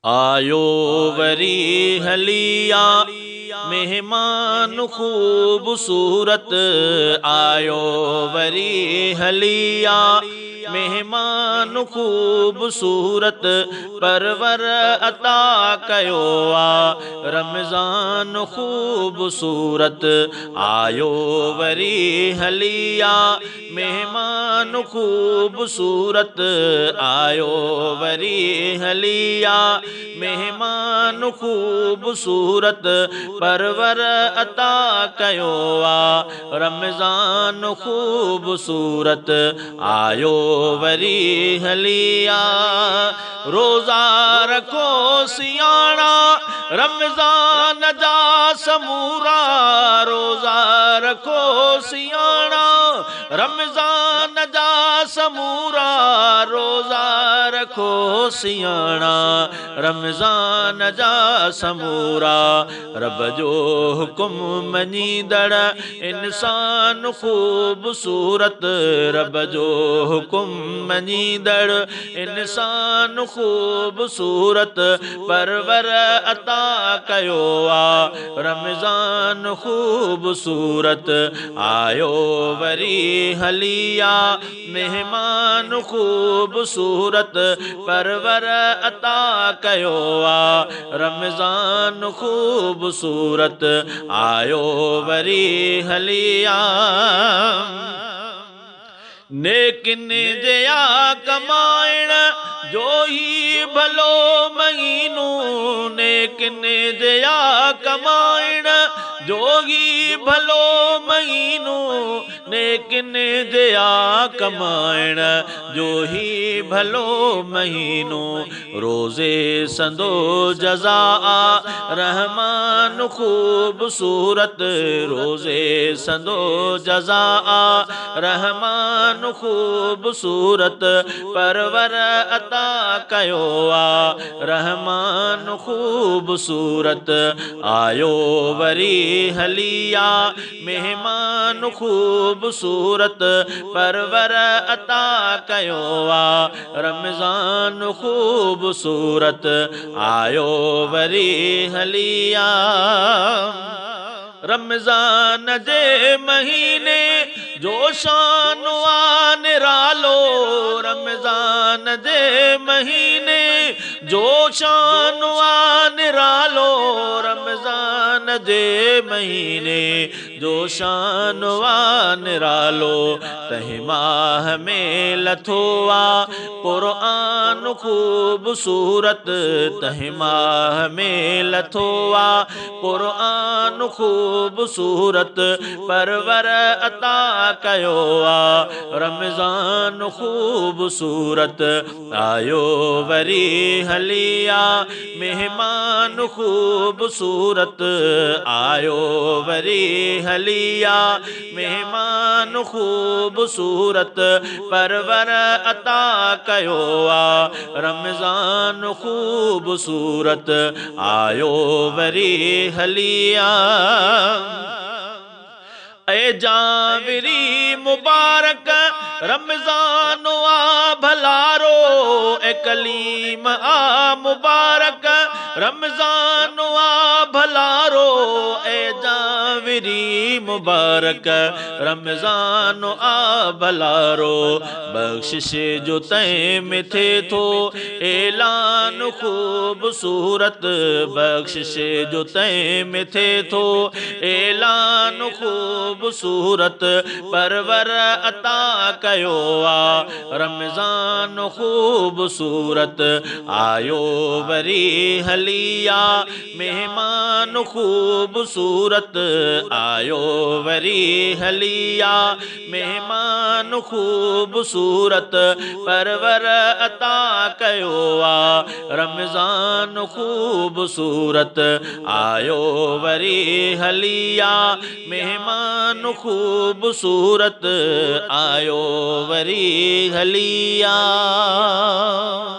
آيو وري هلي آ مهمان خوبصورت، آيو وري هلي آ مهمان خوبصورت، پرور عطا ڪيو آ رمضان خوبصورت. آيو وري هلي آ مهمان خوبصورت، آيو وري هلي آ مهمان خوبصورت، پرور عطا ڪيو آ رمضان خوبصورت. آيو وري هلي آ. روزا رکو سياڻا رمضان جا سمورا، روزا رکو سياڻا رمضان جا سمورا، روزا رکو سياڻا رمضان جا سمورا. رب جو حڪم مڃيندڙ انسان خوبصورت، رب جو حڪم مڃيندڙ انسان خوبصورت، پرور عطا ڪيو آ رمضان خوبصورت. آيو وري هلي آ مهمان خوبصورت، پرور عطا ڪيو آ رمضان خوبصورت. آيو وري هلي آ. نيڪن جيا ڪمائڻ جو ئي ڀلو مهينو، نيڪن جيا ڪمائڻ جو ئي ڀلو مهينو، نيڪن جيا ڪمائڻ جو ئي ڀلو مهينو. روزي سندو جزا آ رحمان خوبصورت، روزي سندو جزا آ رحمان خوبصورت، پرور عطا ڪيو آ رحمان خوبصورت. آيو وري هلي آ مهمان خوبصورت، پرور عطا ڪيو آ رمضان خوبصورت. آيو وري هلي آ. رمضان جي مهيني جو شان آ نرالو، رمضان جي مهيني جو شان آ نرالو، رمضان جي مهيني جو شان آ نرالو. تنهن ماهه ۾ لٿو آ قرآن خوبصورت، تنهن ماهه ۾ لٿو آ قرآن خوبصورت، پرور عطا ڪيو آ رمضان خوبصورت. آيو وري هلي آ مهمان خوبصورت، آيو وري هلي آ مهمان خوبصورت، پرور عطا ڪيو آ رمضان خوبصورت. آيو وري هلي آ. اي جاوري مبارڪ رمضان آ ڀلارو، اي ڪليم آ مبارڪ رمضان آ ڀلارو، اي جاوري مبارڪ رمضان آ ڀلارو. بخشش جو تنهن ۾ ٿئي ٿو اعلان خوبصورت، بخشش جو تنهن ۾ ٿئي ٿو اعلان خوبصورت، پرور عطا ڪيو آ رمضان خوبصورت. آيو وري هلي آ مهمان خوبصورت، آيو وري هلي آ مهمان خوبصورت، پرور عطا ڪيو آ رمضان خوبصورت. آيو وري هلي آ مهمان خوبصورت، آيو وري هلي آ.